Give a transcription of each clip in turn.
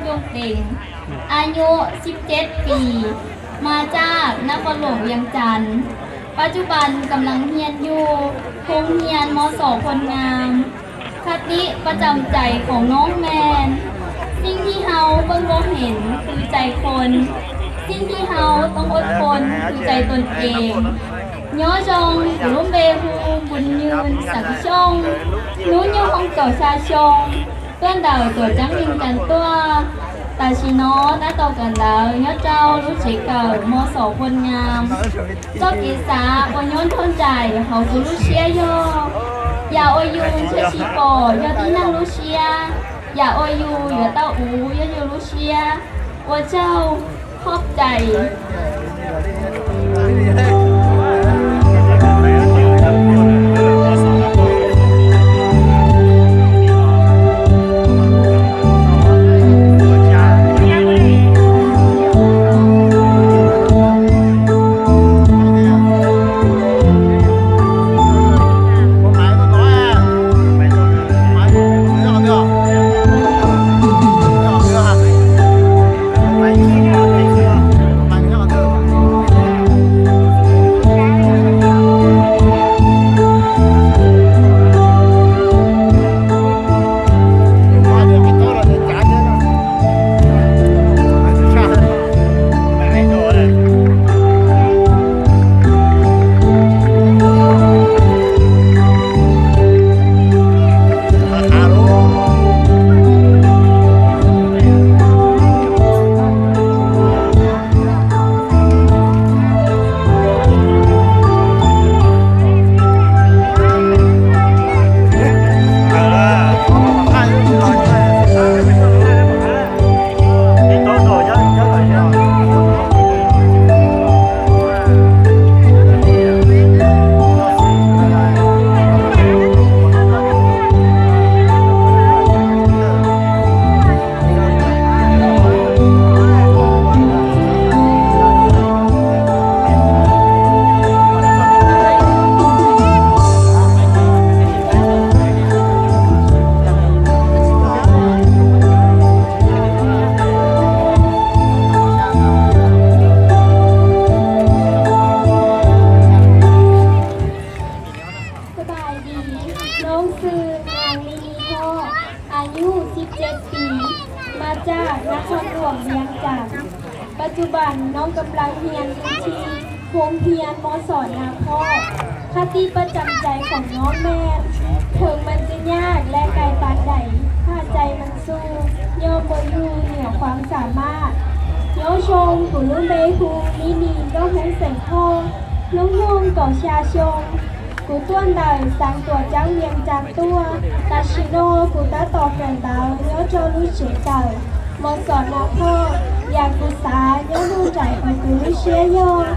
จงเจ๋ง อายุสิบเจ็ดปี มาจากนครหลวงเวียงจันทน์ ปัจจุบันกำลังเรียนอยู่โรงเรียน มศ โพลงาม คติประจำใจของน้องแมน สิ่งที่เฮาเบิ่งบ่เห็นคือใจคน สิ่งที่เฮาต้องอดทนคือใจตนเอง Nyob zoo, kuv lub npe hu Npun Nyws, xeem Xyooj, hnub nyoog kaum xya xyoo, tuaj ntawm tuam ceeb Vias Cas tuaj. Tam sim no tab tom kawm ntawv nyob rau lub tsev kawm มศ โพลงาม. Txoj kev xav uas nyob nrog nraim hauv kuv lub siab yog yam uas yus ntshe tsis pom yog tib neeg lub siab, yam uas yus yuav tau ua yog yus lub siab. Ua tsaug, qhov cai.สบายดี น้องชื่อนางมินิฮอด อายุสิบเจ็ดปี มาจากนครหลวงเวียงจันทน์ ปัจจุบันน้องกำลังเรียนอยู่ที่โรงเรียน มศ นาพอก คติประจำใจของน้องแม่น ถึงมันจะยากและไกลปานใด ถ้าใจมันสู้ ย่อมบ่อยู่เหนือความสามารถ Nyob zoo, kuv lub npe hu Mini, nkauj Hmoob xeem Hmoob, hnub nyoog kaum xya xyoo. Kuv tuaj ntawm xeev tuam ceeb Vias Cas tuaj. Tam sim no kuv tab tom kawm ntawv nyob rau lub tsev kawm มศ นาพอก Yam kuv xav nyob nrog nraim hauv kuv lub siab yog,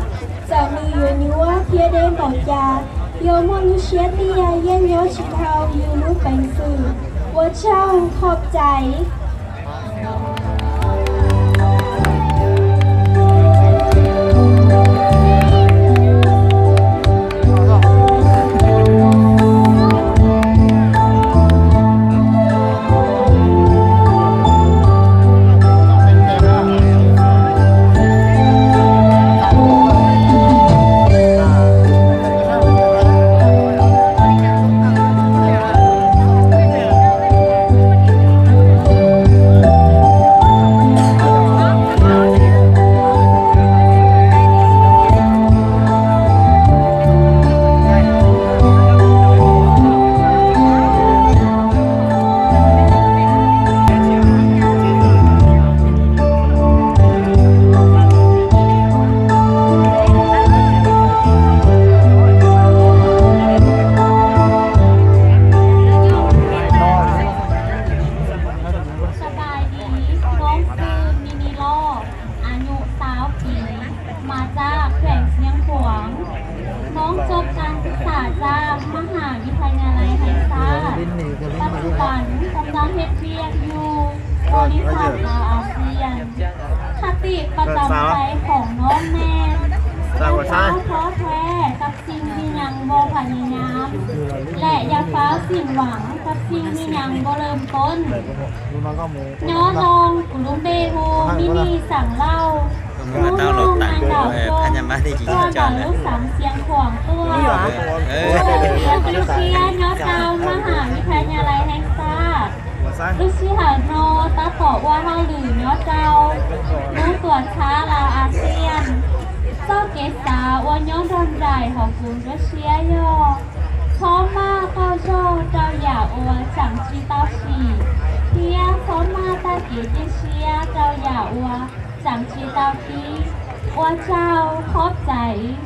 txawm nws yuav nyuaj thiab deb npaum cas, yog muaj lub siab tiag yeej nyob tsis dhau yus lub peev xwm. Ua tsaug, qhov cai. สบายดี น้องชื่อมินิลอด อายุซาวปี มาจากแขวงเชียงขวาง น้องจบการศึกษาจากมหาวิทยาลัยแห่งชาติ ปัจจุบันกำลังเฮ็ดเวียกอยู่บริษัทลาวอาเซียน คติประจำใจของน้องแม่น อย่าฟ้าวท้อแท้กับสิ่งที่ยังบ่พยายาม และอย่าฟ้าวสิ้นหวัง Xib Nij Nyaas Npauj Lawm Poob, nyob zoo, kuv lub npe hu Mib Nij Xeem Lauj, lub nroog Nais Ntaum Xyooj, tuaj ntawm lub xeev Xiav Khuam tuaj, kuv yog tub siab nyob rau Maj Has Vib Thas Nyas Lais Heej Xaj. Lub sij hawm no tab tom ua hauj lwm nyob rau lub tuam txhab Laus As Xias. Txoj kev xav uas nyob nrog nraim hauv kuv nruab siab yog txhob maj qaug zog rau yam uas tseem tsis tau sim, thiab txhob maj tag kev cia siab rau yam uas tseem tsis tau pib. Ua tsaug, qhob txais.